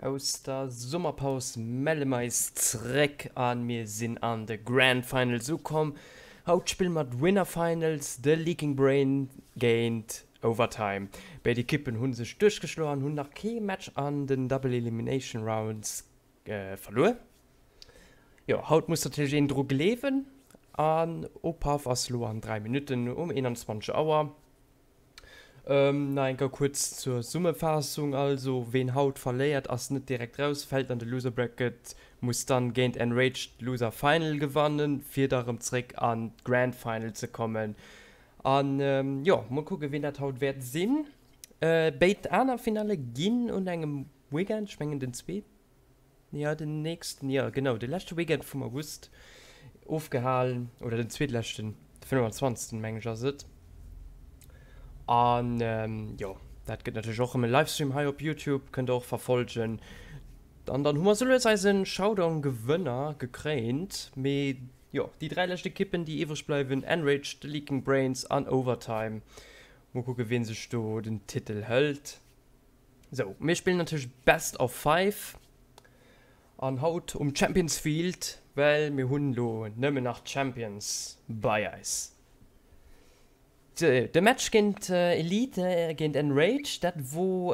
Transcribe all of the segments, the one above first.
Aus der Summerpaus melle mer eis zréck a mir sinn an de Grand Finals ukomm. Haut spille mer d'Winner Finals, de Leaking Brain géint Overtime. Béid Ekippen hu sech duerchgeschloen an hunn nach kee Match an den Double Elimination Rounds verluer. Jo, haut muss natierlech een dru gleewen an Upaff ass lo an 3 Minutten um 21 Auer. Nach eng Kéier kuerz zur Zesummefaassung, also ween haut verléiert ass net direkt raus, fält an de Loser Bracket, muss dann géint Enraged d'Loser Final gewannen fir da rëm zréck an d'Grand Final ze kommen. An jo, mol kucke ween dat haut wäert sinn. Béid aner Finalle ginn un engem Weekend, ech mengen den zweeten, Jo, den nächsten, jo genau, de leschte Weekend vum August ofgehalen, oder den zweetleschten, de 25. Meng ech ass et. An jo, dat gëtt natierlech och erëm e Livestream hei op Youtube, kënnt der och verfollegen. An dann hu mer sou lues eise Showdown-Gewënner gekréint. Mee jo, déi 3 lescht Ekippen, déi iwwreg bleiwen, Enraged, The Leaking Brains an Overtime. Mol kucke wien sech do den Titel hëlt. Sou, mir spillen natierlech Best of 5 an haut um Champions Field, well mir hunn elo nëmmen nach d'Champions bei eis. De Match géint Elite géint Enrage, dat wor,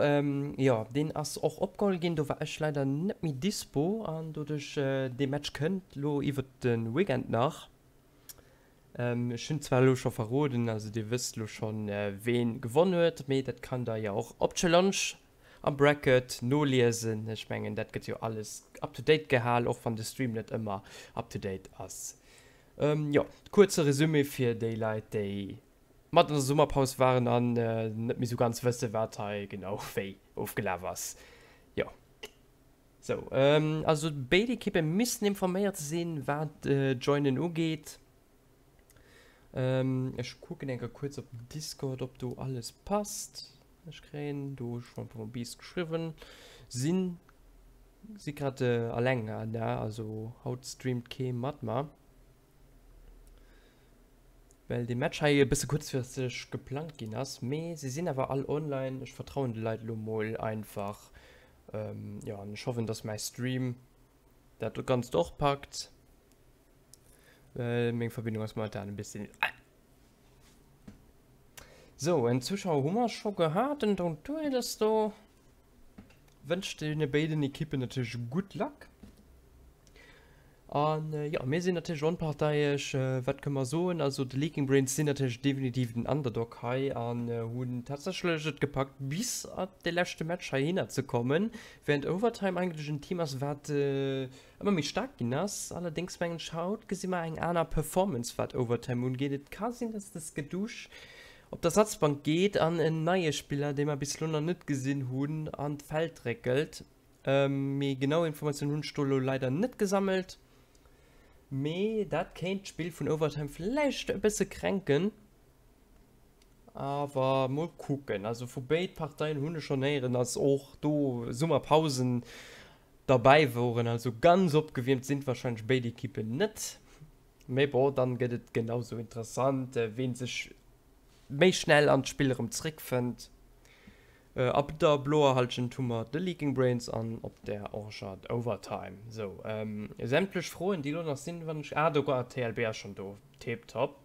jo, deen ass och opgeholl ginn, do war ech leider net méi dispo an doduerch, dee Match kënnt elo iwwert de Weekend nach. Ech hunn zwar elo scho verroden, also dir wësst elo schonn ween gewonn huet, mee dat kann der jo och op Challenge am Bracket noliesen. Ech mengen dat gëtt jo alles up to date gehal, och wann de Stream net ëmmer up to date ass. Jo, kuerze Resumé fir déi Leit déi mat an der Summerpaus waren an net méi sou ganz wësse wat hei genau wéi ofgelaf ass. Jo. Sou, also béid Ekippe missten informéiert sinn, wat d'Joinen ugeet. Ech kucken eng Kéier kuerz op Discord, ob do alles passt. Ech kréien do schonn vum Beast geschriwwen. Sinn si grad alleng, also haut streamt kee mat mer. Well dee Match hei e bësse kuerzfristeg geplangt ginn ass, mee se sinn awer all online. Ech vertrauen de Leit elo mol einfach. Jo, an ech hoffen, dass mäi Stream dat Ganzt och packt, well meng Verbindung ass momentan e bësschen. Sou, en Zuschauer hu mer scho gehat, den Don't Do It ass do. Wënscht deene béiden Ekippen natierlech gutt Luck. An jo, mir sinn natierlech onparteiesch. Wat kënne mer soen? Also de Leaking Brains sinn natierlech definitiv den Underdog hei an hunn tatsächlech et gepackt bis a de leschte Match heihinner ze kommen, während Overtime eigentlech en Team ass, wat ëmmer méi staark ginn ass. Allerdéngs mengen ech, haut gesi mer eng aner Performance wat Overtime ungeet. Et ka sinn, dass de Skedouche op d'Ersatzbank geet an en neie Spiller, dee mer bis elo nach net gesinn hunn, an d'Feld réckelt. Méi genau Informatiounen hunn ech do elo leider net gesammelt, mee dat kéint d'Spill vun Overtime vläicht e bësse kränken. Awer mol kucken. Also vu béid Parteien hunn ech schonn héieren, dass och do Summerpausen derbäi woren. Also ganz opgewiermt sinn warscheinlech béid Ekippen net. Mee bon, dann gëtt et genau sou interessant, ween sech méi schnell an d'Spill erëm zréckfënnt. Op der bloer Halschent hu mer de Leaking Brains an op der oranger d'Overtime. Sou, sämtlech Froen déi elo nach sinn, wann ech, ah do, TLB ass schonn do, tiptop.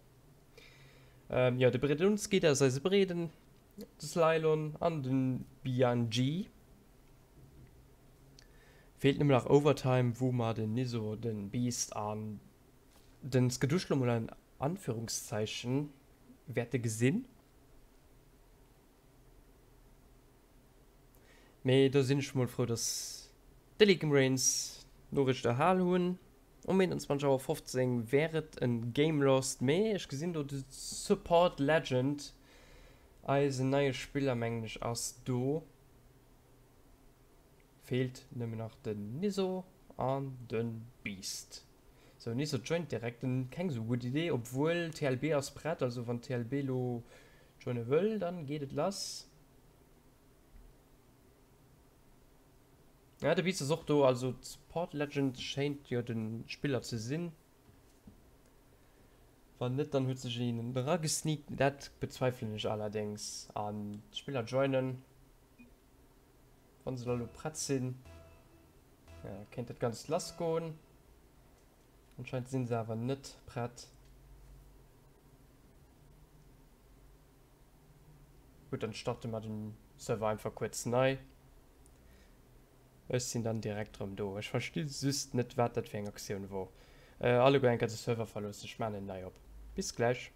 Jo, de Bredunski, dat ass eise Breeden, de Slylon an de Biangi. Feelt nëmmen nach Overtime, wou mer den Niso, den Beast an den Skeduschlo mol an Anführungszeichen wäerte gesinn. Mee do sinn ech mol frou, dass de Leaking Brains d'Noriicht erhal hunn. Um 21 Auer 15 wär et en Game Lost, mee ech gesinn do de Support Legend, eisen neie Spiller mengen ech ass do. Feelt nëmmen nach den Niso an de Beast. Sou, Niso joint direkt, keng sou gutt Idee, obwuel TLB ass prett, also wann TLB lo joine wëll, dann geet et lass. Ja, de Beast ass och do, also d'Support Legend schéint jo de Spiller ze sinn. Wann net, dann huet sech een eragesneakt, dat bezweifelen ech allerdéngs. An d'Spiller joinen, wann se da lo prett sinn. Ja, kéint dat Ganzt lass goen. Anscheinend sinn se awer net prett. Gutt, dann starte mer den Server einfach kuerz nei. Ech sinn dann direkt rëm do. Ech versti just net wat dat fir eng Aktioun wor. Alleguer eng Kéier de Server verloossen, ech maan en nei op. Bis gläich.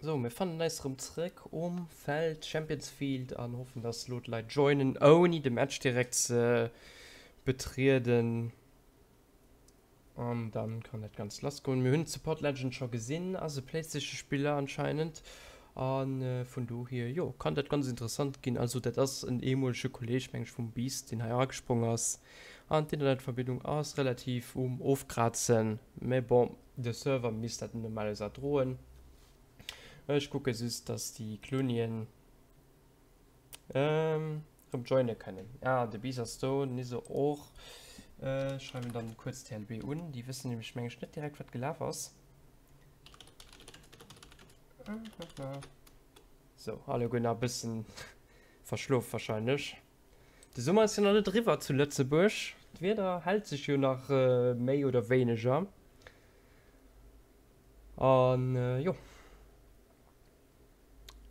Sou, mir fannen eis erëm zréck um Feld, Champions Field, an hoffen, dass elo d'Leit joinen, ouni de Match direkt ze betrieden. An dann kann dat Ganzt lass goen. Mir hunn Support Legend scho gesinn, ass e Playstation Spiller anscheinend. A vun dohier, jo, kann dat ganz interessant ginn. Also dat ass en ehemolege Kolleg, meng ech, vum Beast, deen hei eragesprong ass. An d'Internetverbindung ass relativ um ofkrazen, mä bon. De Server misst dat normalerweis erdroen. Ech kucke just, dass déi Klunien erëm joine kënnen. Ah, de Bis ass do, den Iso och. Ech schreiwen dann kuerz TLB un. Déi wëssen nämlech, meng ech, net direkt, wat gelaf ass. Sou, alleguer nach e bëssen verschlof wahrscheinlech. De Summer ass jo nach net eriwwer zu Lëtzebuerg. D'Wieder hält sech jo nach méi oder wéineger. An jo,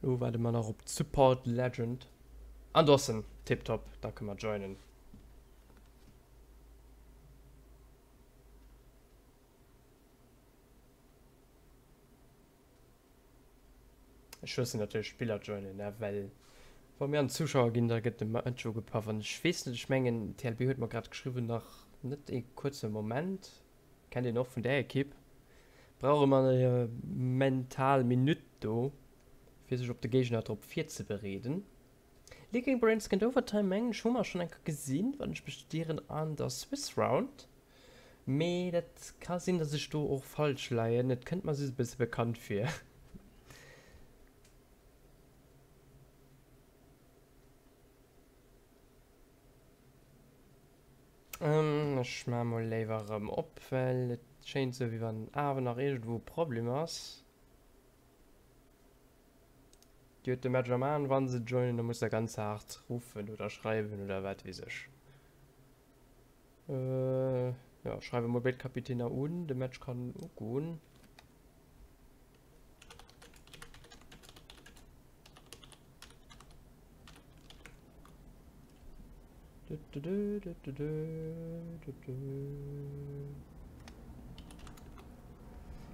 elo waarde mer nach op d'Support Legend. An do ass en, tiptop, da kënne mer joinen. Ech loossen natierlech d'Spiller joinen, ne, well wa mir an d'Zuschauer ginn, da gëtt de Match ugepaff. An ech weess net, ech mengen TLB huet mer grad geschriwwen, nach net ee kuerze Moment, kennt een och vun där Ekipp, brauch ëmmer mental Minutt do, fir sech op de Géigner drop virzebereeden. Leaking Brains géint Overtime mengen ech hu mer schonn eng Kéier gesinn, wann ech mech net ieren, an der Swiss Round. Mee dat ka sinn, dass ech do och falsch leien. Et kënnt mer just e bësse bekannt vir. Ech maache mol léiwer erëm op, well et schéint sou wéi wann awer nach iergendwou e Problem ass. Dir hutt de Match am Aen, wann se joinen, da musst der ganz haart ruffen oder schreiwen oder wat weess ech. Jo, schreiwe mol béid Kapitäner un, de Match kann ugoen.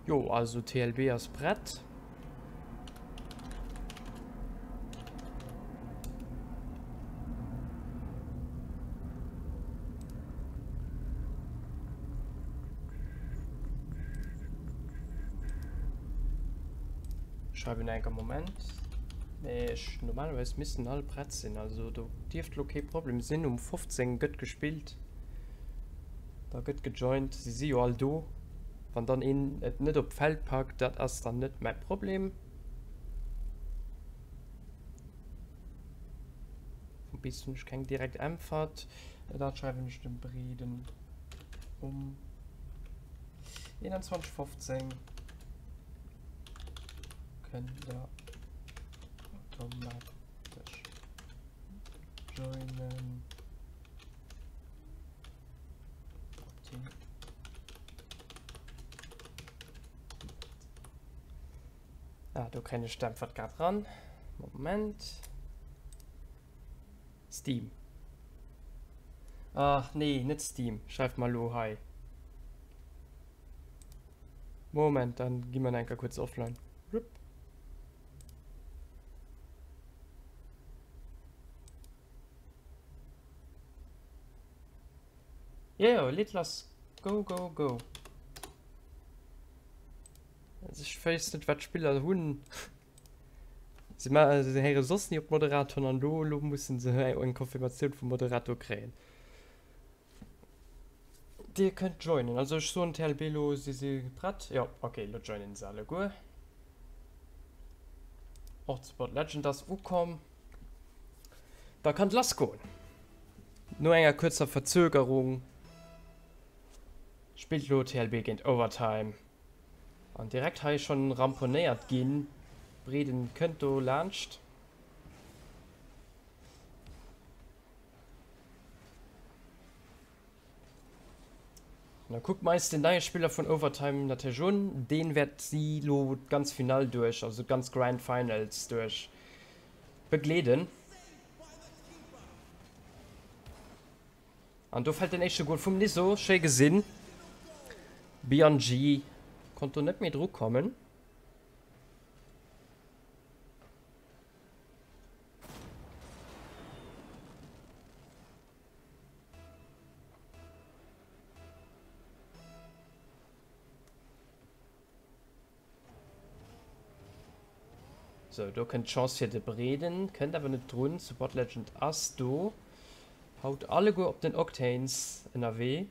Jo, also TLB ass prett. Schreiwen enker Moment. Nee, ech, normalerweis missten all prett sinn, also do dierft lo kee Problem sinn. Um 15 gëtt gespillt, da gëtt gejoint, si si jo all do. Wann dann een et net op d'Feld packt, dat ass dann net mäi Problem. Vum Bis hunn ech keng direkt Äntwert. Dat schreiwen ech dem Breeden um 21.15 kënnt der automatesch joinen. Ah, do kréien ech d'Äntwert grad ran. Moment. Steam. Ach nee, net Steam. Schreift mer lo hei. Moment, dann gi mer enker kuerz offline. Rupp. Jo jo, leet lass. Go go go. Also ech wéisst net wat d'Spiller hunn. Se ma se héiere soss ni op d'Moderatoren an lo lo mussen se eng Confirmatioun vum Moderator kréien. Dir kënnt joinen. Also ech soen TLB lo si si prett. Jo ok, lo joinen se alleguer. Och d'Sport Legend ass ukomm. Da kann et lass goen. No enger kuerzer Verzögerung spillt lo TLB géint Overtime. An direkt hei schonn ramponéiert ginn. Breeden kënnt do laanscht. An da kucke mer eis den neie Spiller vun Overtime natierlech un. Deen wäert si lo d'ganz Finall duerch, also d'ganz Grand Finals duerch begleeden. An do fält den éischte Gol vum Niso. Schéi gesinn. Biangi konnt do net méi dru kommen. Sou, do kënnt d'Chance fir de Breeden, kënnt awer net drun. Support Legend ass do. Haut alleguer op den Octanes ënnerwee.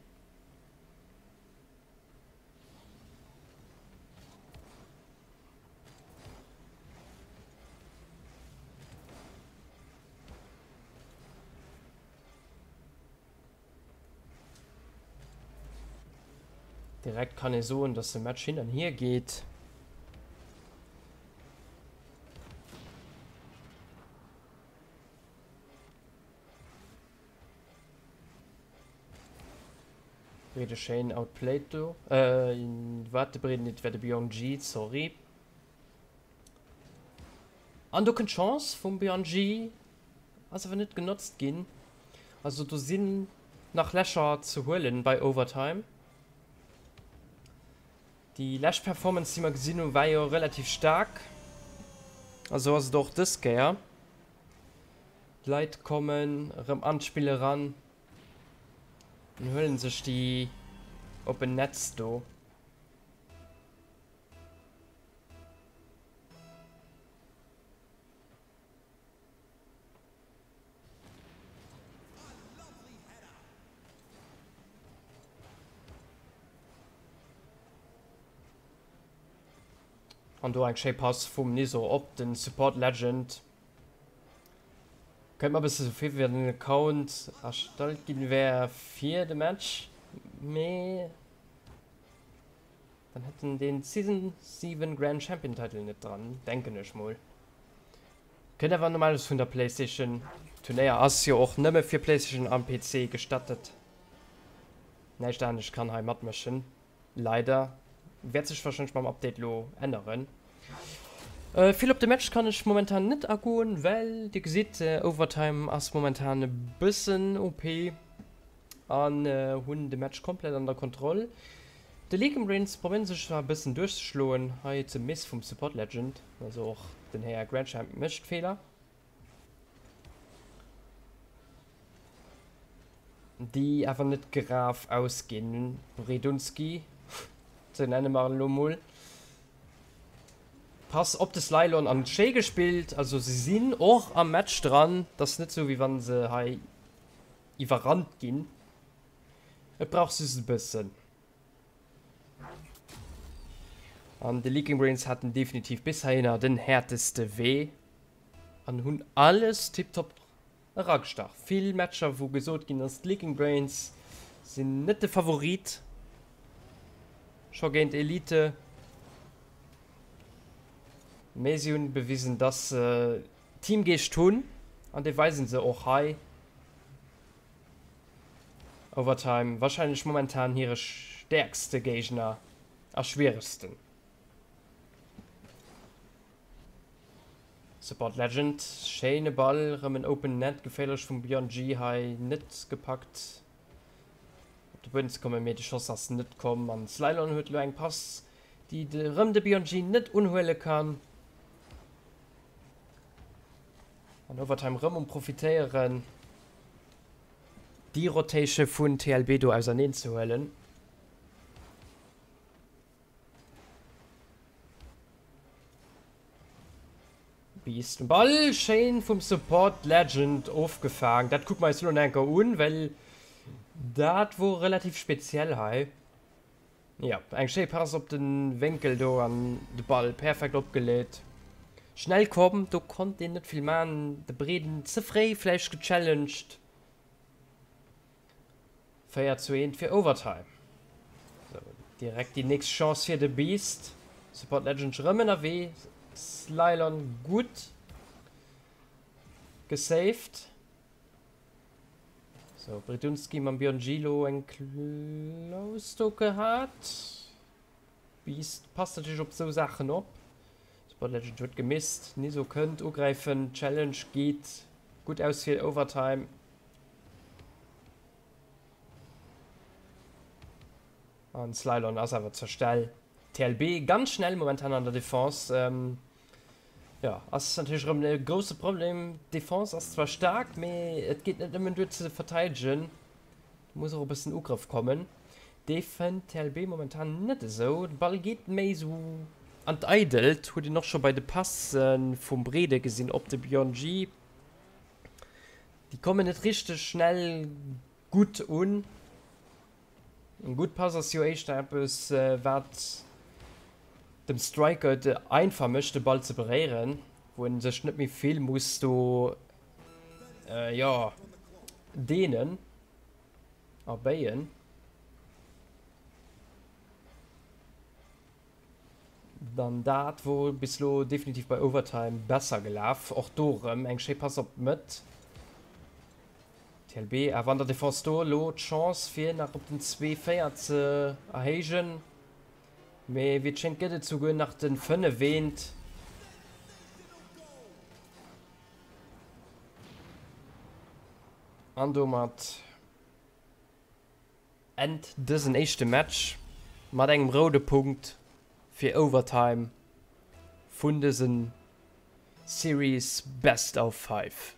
Direkt kann ee soen, dass de Match hin an hier geet. Brede schéin outplayed do. Äh, wat de Brede net, war de Byong Ji, sorry. An do kënnt d'Chance vum Byong Ji, ass awer net genotzt ginn. Also do sinn nach Lächer ze huelen bei Overtime. Déi lescht Performance déi mer gesinn hunn war jo relativ staark. A sou ass et och dës Kéier. D'Leit kommen erëm an d'Spill eran an huelen sech déi open Netz do. An do eng schéi Pass vum Niso op den Support Legend. Kënnt mer e bësse sou vir, wéi wann den Account erstallt ginn wär fir de Match, mee dann hätt en den Season 7 Grand Champion Title net dran, denken ech mol. Kënnt awer normalerweis vun der Playstation, Turnéier ass jo och nëmme fir Playstation an PC gestattet, näischt anescht kann hei matmëschen. Leider. Wäert sech wahrscheinlech mam Update lo änneren. Vill op de Match kann ech momentan net agoen, well dir gesitt Overtime ass momentan e bëssen OP an hunn de Match komplett an der Kontroll. De Leaking Brains probéieren sech zwar e bëssen duerchzeschloen, hei zum Miss vum Support Legend, also och den Här Grandchamp mécht Feeler. Déi awer net grav ausginn. Bredunski, sou nenne mer en elo mol. Pass op de Slylon an schéi gespillt. Also se sinn och am Match dran. Et ass net sou wéi wann se hei iwwerrannt ginn. Et brauch just e bëssen. An de Leaking Brains haten definitiv bis heihinner den häerteste Wee an hunn alles tiptop Eragestach. Vill Matcher wou gesot ginn ass, d'Leaking Brains sinn net de Favorit, scho géint Elite, mee si hunn bewisen dass se Teamgeescht hunn an dee weisen se och hei. Overtime wahrscheinlech momentan hire stäerkste Géigner a schwieregsten. Support Legend, schéine Ball, rëm en Open Net, geféierlech vum Björn G hei net gepackt op de Buedem ze kommen, mee de Schoss ass net komm an Slylon huet elo eng Pass déi de rëm de Björn G net unhuele kann an Overtime rëm um profitéieren. Déi Rotation vun TLB do auserneen ze huelen. Beast den Ball schéin vum Support Legend ofgefaang. Dat kucke mer eis elo nach eng Kéier un, well dat wor relativ speziell hei. Jo, eng schéi Pass op den Wénkel do an de Ball perfekt opgeleet. Schnell komm, do konnt een net vill man, de Breeden ze fréi vläicht gechallenged. 4 zu 1 fir Overtime. Sou, direkt déi nächst Chance fir de Beast. Support Legend rëm ënnerwee. Slylon gutt gesaved. Sou, Bredunski mam Björn-Gilo eng Close do gehat. Beast passt natierlech op sou Saachen op. Support Legend huet gemisst. Niso kënnt ugräifen. Challenge geet gutt aus fir Overtime. An Slylon ass awer zur Stell. TLB ganz schnell momentan an der Defense. Jo, ass natierlech erëm e grousse Problem. D'Defense ass zwar staark, mee et geet net nëmmen duer ze verteidegen. Do muss och e bëssen Ugrëff kommen. Dee fënnt TLB momentan net esou. De Ball geet méi esou an d'Eidelt. Huet een och scho bei de Passe vum Brede gesinn op de Bjorn-G. Déi kommen net richteg schnell gutt un. Eng gutt Pass ass jo éischter eppes, wat dem Striker et einfach mécht, de Ball ze beréieren, wou en sech net méi vill muss do, jo, deenen a béien. Dann dat wor bis lo definitiv bei Overtime besser gelaf. Och do rem eng schéi Pass op d'Mëtt. TLB awer an der Defense do elo d'Chance fir nach op den 2, 4 ze erhéijen. Mee wéi et schéngt gëtt et souguer nach den 5 eent. An domat Ennt dësen éischte Match mat engem roude Punkt fir Overtime vun dësen Series Best of Five.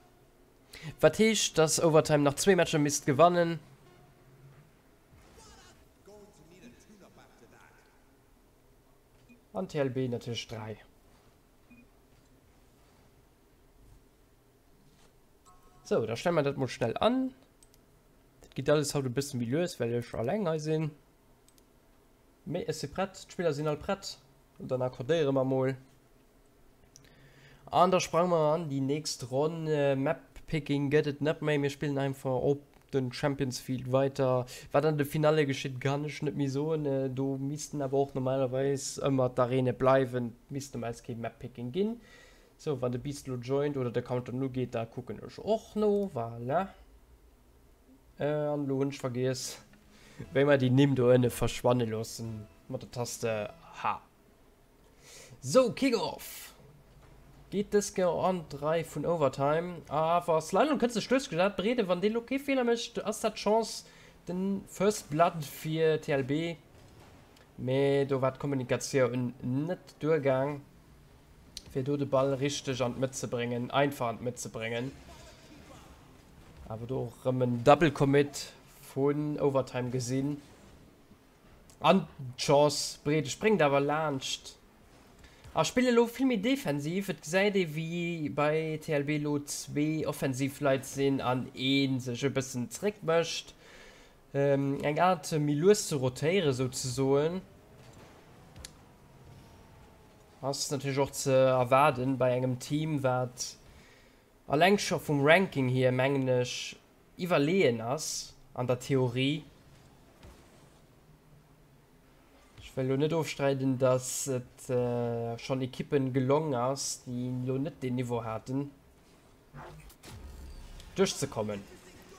Wat heescht, dass Overtime nach zwéi Matcher misst gewannen. An TLB natierlech 3. Sou, da stelle mer dat mol schnell an. Dat geet alles haut e bësse méi lues, well ech alleng hei sinn. Mee ech si prett, d'Spiller sinn all prett. Und dann akkordéiere mer mol. An da sprange mer an déi nächst Ronn. Map-Picking gëtt et net méi, mir spillen einfach op den Champions Field weiter. Wat an de Finalle geschitt, kann ech net méi soen. Do missten awer och normalerweis ëmmer d'Arene bleiwen, misst normalerweis kee Map-Picking ginn. Sou, wann de Beast lo joint oder de Countdown ugeet, da kucken ech och no. Voilà. An elo hunn ech vergiess, wéi mer déi Nimm do ënne verschwanne loossen mat der Taste H. Sou, Kick-Off geet dës Kéier an d'Rei vun Overtime. Awer Slalom kënnt sech duerchgesat. Brede, wann dee lo kee Feeler mécht, ass dat d'Chance, den First Blood fir TLB. Mee do war d'Kommunikatioun net duergaang. Fir do de Ball richteg an d'Mëtt ze bréngen, einfach an d'Mëtt ze bréngen. Awer do och erëm en Double Commit vun Overtime gesinn. An d'Chance, Brede spréngt awer laanscht a spillt elo vill méi defensiv. Et gesäit ee wéi bei TLB elo zwee offensiv Leit sinn an ee sech e bëssen zeréck mécht. Eng Aart méi lues ze rotéiere souzesoen. Ass natierlech och ze erwaarden bei engem Team, wat alleng scho vum Ranking hier, mengen ech, iwwerleeën ass an der Theorie. Ech wëll elo net ofstreiden, datt et schonn Ekippen gelong ass, déi elo net deen Niveau haten, duerchzekommen.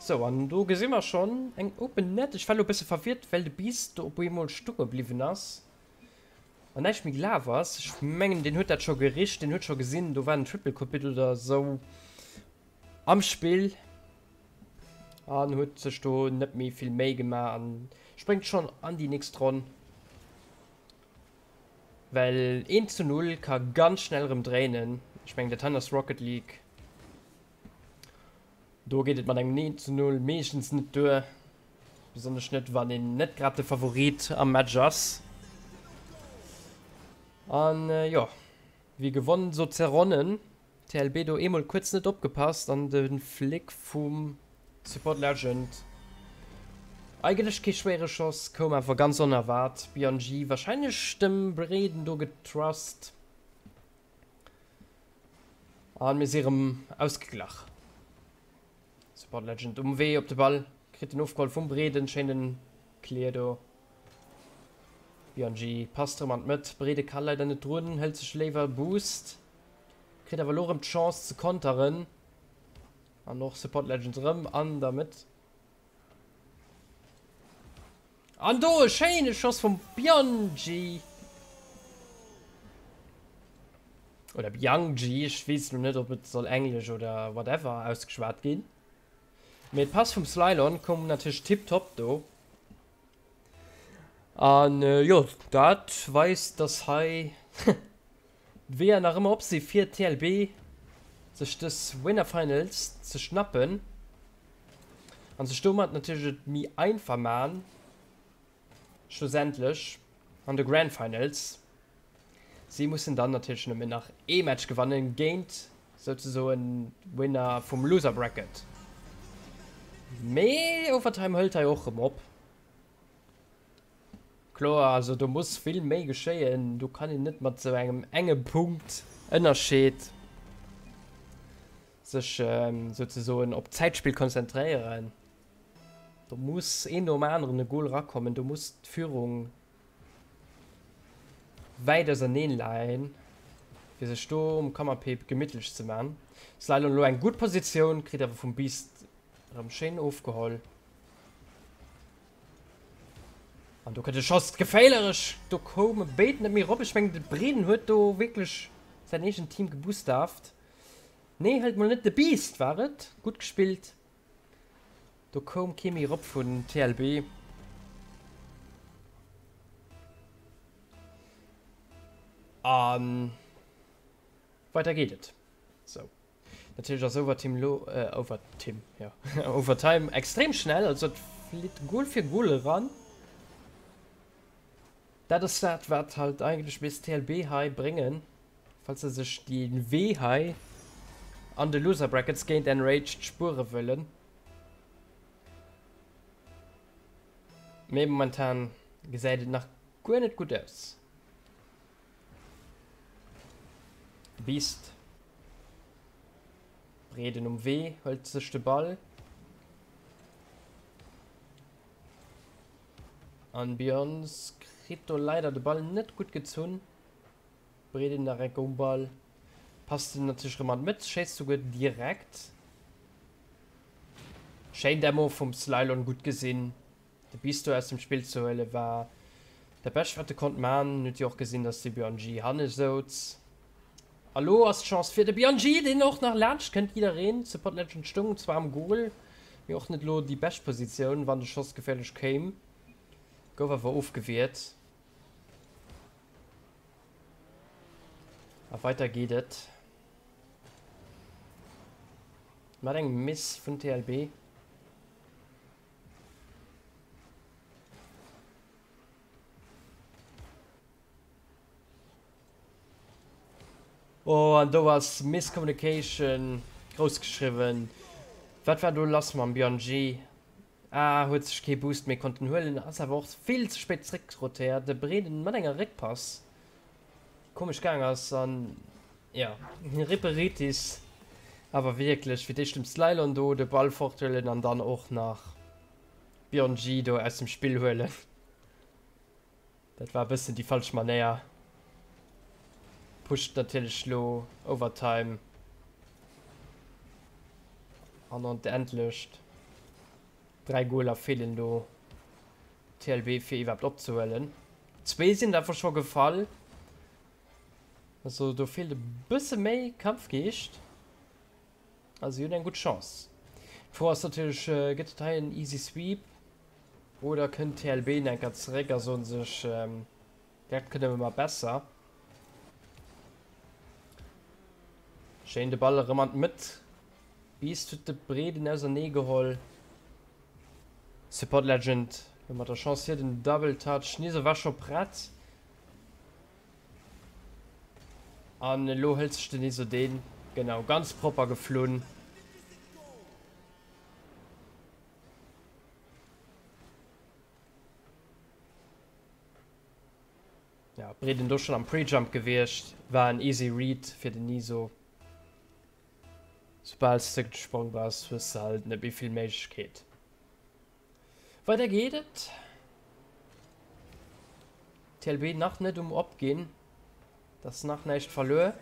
Sou, an do gesi mer schonn eng Open Net. Ech war elo e bësse verwirrt, well de Beast do op eemol stoe bliwwen ass an näischt méi gelaf ass. Ech mengen, deen huet dat scho gericht, deen huet scho gesinn, do war en Triple Commit oder sou am Spill an huet sech do net méi vill Méi gemaach an spréngt schonn an déi nächst Ronn. Well 1 zu 0 ka ganz schnell erëm dréinen. Ech mengen dat hei ass Rocket League. Do geet et mat engem 1 zu 0 meeschtens net duer, besonnesch net wann een net grad de Favorit am Match ass. An jo, wéi gewonn sot Zerronnen. TLB do eemol kuerz net opgepasst an de Flick vum Support Legend, eigentlech kee schwéiere Schoss, koum awer ganz onerwaart. BNG wahrscheinlech dem Breeden do getrust an mir si rem ausgeglach. Support Legend um Wee op de Ball, kritt den ofgeholl vum Breeden, schéinen Clear do. BNG passt rem an d'Mëtt, Breede ka leider net drun, hëlt sech léiwer Boost. Kritt awer elo rëm d'Chance ze konteren. An och Support Legends rëm an der Mëtt. An do e schéine Schoss vum Biangi. Oder Biangi, ech weess elo net, ob et soll englesch oder whatever ausgeschwat ginn. Mee d'Pass vum Slylon koum natierlech tiptop do. An jo, dat weist, dass hei D'Weeër nach ëmmer op si fir TLB sech dës Winner Finals ze schnappen an sech domat natierlech et méi einfach man schlussendlech an de Grand Finals. Si mussen dann natierlech nëmmen nach ee Match gewannen géint souzesoen Winner vum Loser Bracket. Mee Overtime hëlt hei och rëm op. Kloer, also do muss vill méi geschéien. Do kann een net mat sou engem enge Punkt Ënnerscheed sech souzesoen op d'Zäitspill konzentréieren. Do muss een nom aneren e Gol erakommen, do muss d'Führung wäit auserneen leien, fir sech do um Kannapee gemittlech ze man. Slalom elo eng gutt Positioun, kritt awer vum Beast erëm schéin ofgeholl. An do kënnt de Schoss, geféierlech! Do koume béid net méi erop. Ech mengen, de Breeden huet do wierklech säin eegent Team geboostert. Nee, hëlt mol net, de Beast war et. Gutt gespillt. Do koum kee méi erop vun TLB. A weider geet et. Sou. Natierlech ass Overtime lo, Overtime, jo, Overtime extrem schnell, also et flitt Goal fir Goal eran. Dat ass dat, wat halt eigentlech misst TLB hei bréngen, falls se sech dee Wee hei an de Loser Brackets géint Enraged spuere wëllen. Mee momentan gesäit et nach guer net gutt aus. Beast. Breeden um Wee, hëlt sech de Ball. An Beyonce kritt do leider de Ball net gutt gezunn. Breeden nach enke um Ball. Passt en natierlech rëm an d'Mëtt, schéisst souguer direkt. Schéin Demo vum Slylon, gutt gesinn. De Bisto aus dem Spill ze huelen war dat bescht wat e konnt man. En huet jo och gesinn dass de Björn-G hanne souz. A lo ass d'Chance fir de Björn-G deen och nach laanscht kënnt. Jiddereen Support Legend stoung zwar am Goal, mee och net lo déi bescht Positioun wann de Schoss geféierlech kéim. Gouf awer ofgewiert. A weiter geet et mat engem Miss vun TLB. Oh, an do ass Miscommunication grouss geschriwwen. Wat war do lass mam Björn G? Ah, huet sech kee Boost méi konnten huelen, ass awer och vill ze spéit zréckrotéiert. De Breeden mat enger Réckpass, déi komesch gaang ass an jo, Riperitis awer wierklech fir d'éischt dem Slylon do de Ball forthuelen an dann och nach Björn G do aus dem Spill huelen. Dat war e bëssen déi falsch Manéier. Pusht natierlech lo Overtime an Onendlecht. 3 Goaler feelen do TLB fir iwwerhaapt opzehuelen. Zwee sinn awer scho gefall. Also do feelt e bësse méi Kampfgeescht. A si hunn eng gutt Chance. D'Fro ass natierlech, gëtt et hei en easy sweep oder kënnt TLB nach eng Kéier zeréck a soen sech, dat kënne mer besser. Schéin de Ball erëm an d'Mëtt. Beast huet de Breeden ausernee geholl. Support Legend lo mat der Chance fir den Double Touch. Niso war scho prett. An elo hëlt sech den Niso deen. Genau, ganz propper geflunn. Ja, Breeden do schon am Prejump gewiescht. War en easy Read fir den Niso. Soubal s de gesprong bass, hues de halt net méi vill Méiglechkeet. Weider geet et. TLB nach net um Opginn. Et ass nach näischt verluer.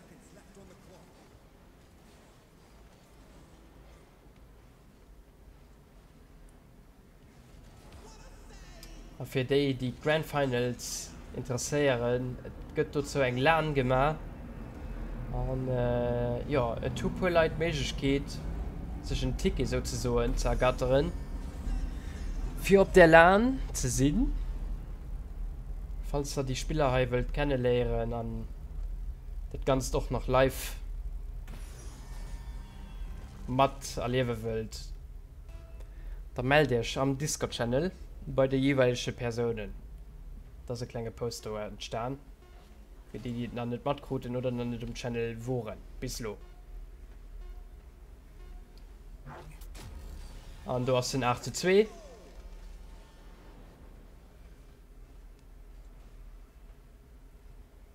A fir déi, déi d'Grand Finals interesséieren, et gëtt dozou eng LAN gemaach. An jo, et hu puer Leit d'Méiglechkeet, sech en Ticket souzesoen ze ergatteren, fir op där LAN ze sinn. Falls der déi Spiller hei wëllt kenneléieren an dat Ganzt och nach live mat erliewe wëllt, da mellt iech am Discord Channel bei de jeeweilege Persounen. Et ass e klenge Post do entstan, fir déi déi et nach net matkruten oder nach net um Channel woren bis lo. An do ass den 8 zu 2.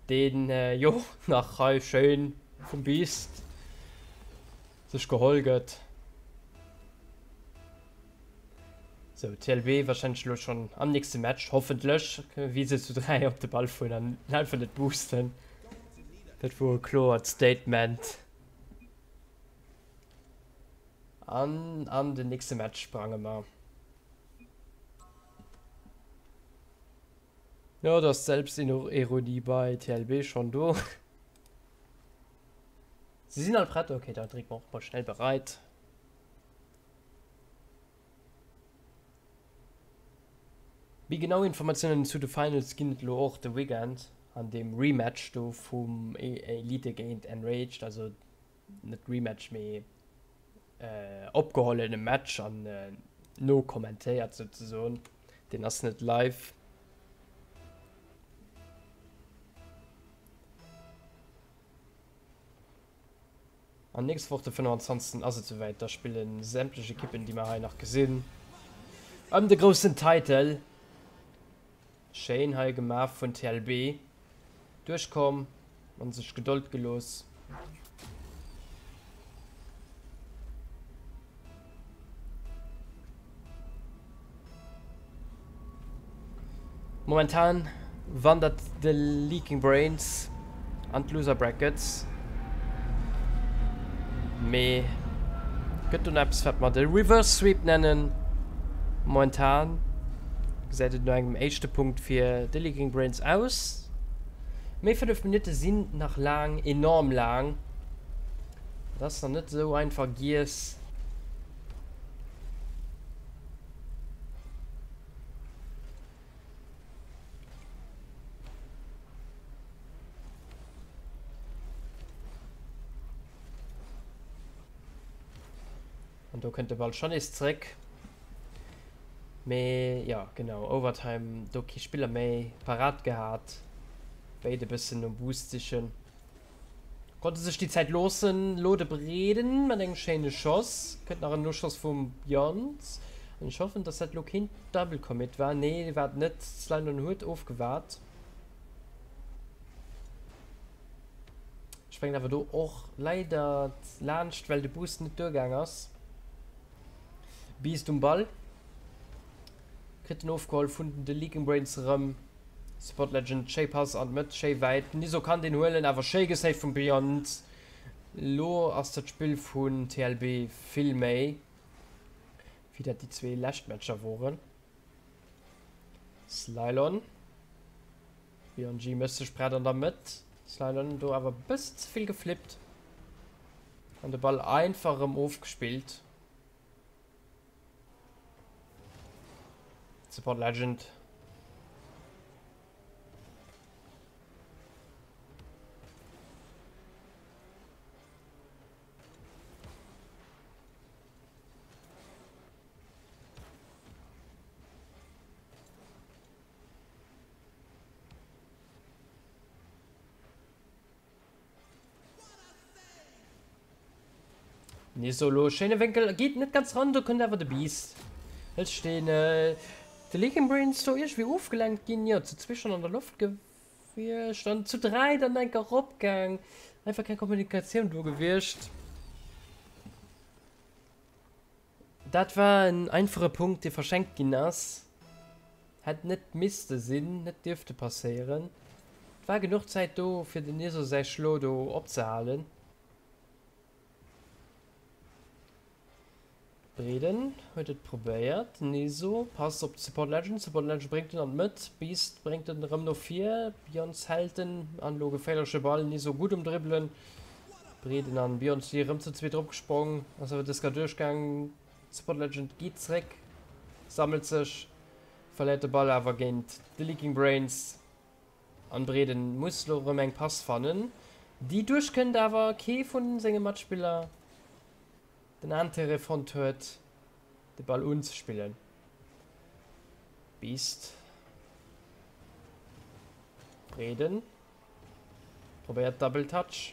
Deen jo nach hei schéin vum Biest sech geholl gëtt. Sou, TLB wahrscheinlech elo schonn am nächste Match, hoffentlech, wéi se zu 3 op de Ball fueren an einfach net boosten. Dat wor e kloert Statement. An an den nächste Match sprange mer. Jo, do ass d'Selbstironie bei TLB schonn do. Si sinn all prett? Ok, da drécke mer och mol schnell bereit. Méi genau Informatiounen zu de Finals ginn et elo och de Weekend an deem Rematch do vum Elite géint Enraged, also net Rematch mee opgehollene Match an nokommentéiert souzesoen. Deen ass net live. An nächst Woch de 25. Ass et souwäit, da spille sämtlech Ekippen déi mer hei nach gesinn ëm de groussen Title. Schéin hei gemaach vun TLB. Duerchkomm an sech Gedold gelooss. Momentan wandert de Leaking Brains an d'Loser Brackets. Mee gëtt do nach eppes wat mer de Reverse Sweep nennen? Momentan gesäit et no engem éischte Punkt fir de Leaking Brains aus. Mee 5 Minutte sinn nach laang, enorm laang. Et ass nach net esou einfach giess. An do kënnt de Ball schonn nees zréck. Mee jo, genau, Overtime, do kee Spiller méi parat gehat. Béid e bëssen nom Boost sichen. Konnte sech déi Zäit loossen. Lo de Breeden mat engem schéine Schoss. Kënnt nach en Noschoss vum Jans. An ech hoffen, dass dat lo keen Double Commit war. Nee, war et net. Slylon huet ofgewaart. Sprengt awer do och leider laanscht, well de Boost net duergaang ass. Beast um Ball. Kritt en ofgeholl vun de Leaking Brains erëm. Support Legend, schéi Pass an d'Mëtt, schéi wäit. Niso kann deen huelen, awer schéi gesaved vum Beyond. Lo ass dat Spill vun TLB vill méi, wéi dat déi zwee lescht Matcher woren. Slylon. BNG mécht sech prett an der Mëtt. Slylon do awer e bëssen ze vill geflippt. An de Ball einfach erëm ofgespillt. Support Legend. Nees elo schéine Wénkel, geet net ganz ran, do kënnt awer de Beast. Hëlt sech deen de Leaking Brains do iergendwéi ofgelenkt ginn, jo zu zwee schonn an der Loft gewiescht an zu 3 dann enk eropgaang. Einfach keng Kommunikatioun do gewiescht. Dat war en einfache Punkt dee verschenkt ginn ass. Hätt net misste sinn, net dierfte passéieren. Et war genuch Zäit do fir den Iso säi Schlo do opzehalen. Breeden huet et probéiert. Neso passt op Support Legend. Support Legend bréngt en an d'Mëtt. Beast bréngt en erëm no vir. Beyonce hält en an elo geféierleche Ball. Neso gutt um Dribbelen. Breeden an Beyonce erëm zu zweet eropgesprong. Ass awer dës Kéier duerchgaang. Support Legend geet zréck, sammelt sech, verléiert de Ball awer géint de Leaking Brains. An Breeden muss lo rem eng Pass fannen, déi duerchkënnt, awer kee vun senge Matspiller den Intérêt fonnt huet de Ball unzespillen. Beast. Breeden probéiert Double Touch.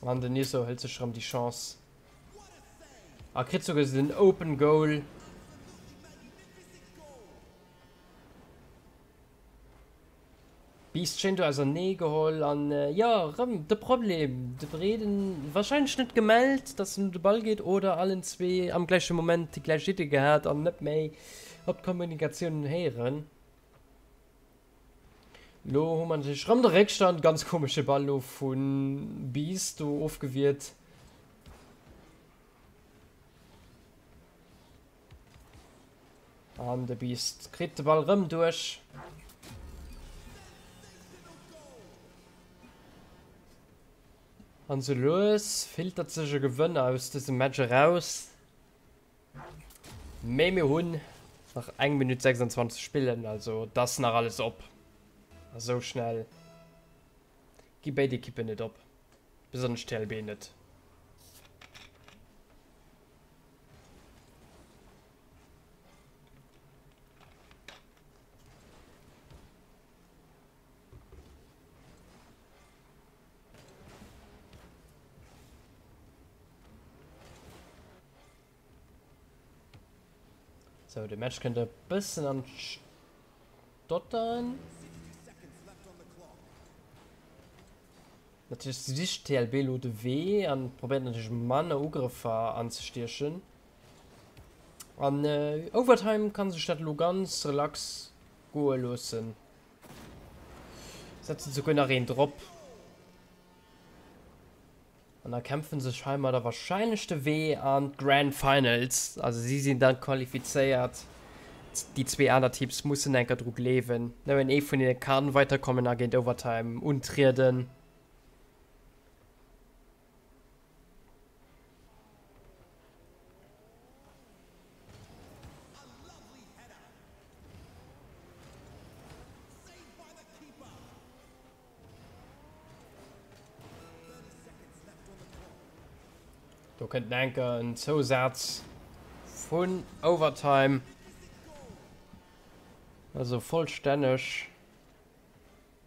An den Niso hëlt sech rëm déi Chance. A kritt souguer den Open Goal. Beast schéin do ausernee geholl an jo rëm de Problem, de Breeden wahrscheinlech net gemellt, dass en un de Ball geet oder allen zwee am gläiche Moment déi gläich Idee gehat an net méi op d'Kommunikatioun héieren. Lo hu mer natierlech rëm de Réckstand. Ganz komesche Ball lo vu Beast do ofgewiert. An de Beast kritt de Ball rëm duerch. An sou lues filtert sech e Gewënner aus dësem Match eraus. Mee mir hunn nach eng Minutt 26 ze spillen, also et ass nach alles op. A sou schnell gi béid Ekippen net op, besonnesch d'TLB net. Sou, de Match kënnt e bëssen an d'Stotteren. Natierlech sicht TLB elo de Wee an probéiert natierlech manner Ugrëffer anzestiechen. An Overtime kann sech dat elo ganz relax goe loossen. Setzen souguer nach een drop. An da kämpfen sech heimadder wahrscheinlech de Wee an d'Grand Finals. Also si sinn dann qualifizéiert. Déi zwee aner Teams mussen enker dru gleewen. Nëmmen ee vun hinne kann weiterkommen a géint Overtime untrieden. Do kënnt enker en Zousaz vun Overtime. Also vollstänneg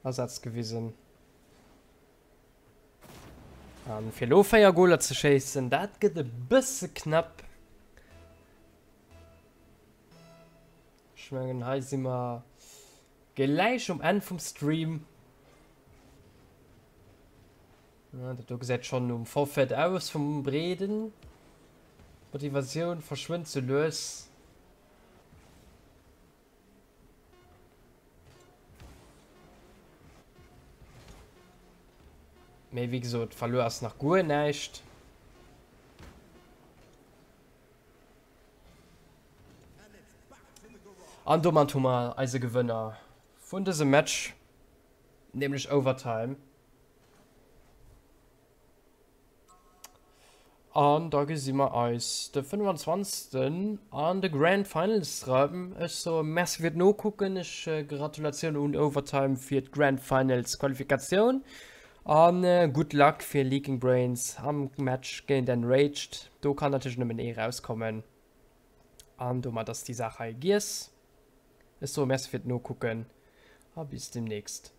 Asaz gewisen. An fir elo 4 Goler ze schéissen, dat gëtt e bësse knapp. Ech mengen hei si mer gläich um Enn vum Stream. Ja, dat do gesäit schonn um Forfait aus vum Breeden. D'Motivatioun verschwënnt sou lues. Mee wéi gesot, verluer ass nach guer näischt. An domat hu mer eise Gewënner vun dësem Match, nämlech Overtime. An da gesi mer eis de 25. An de Grand Finals erëm. Ech soe Merci fir d'Nokucken. Ech Gratulatioun un Overtime fir d'Grand Finals Qualifikatioun. A good luck fir Leaking Brains am Match géint Enraged. Do kann natierlech nëmmen ee rauskommen. An domat ass déi Saach hei giess. Ech soe Merci fir d'Nokucken a bis demnächst.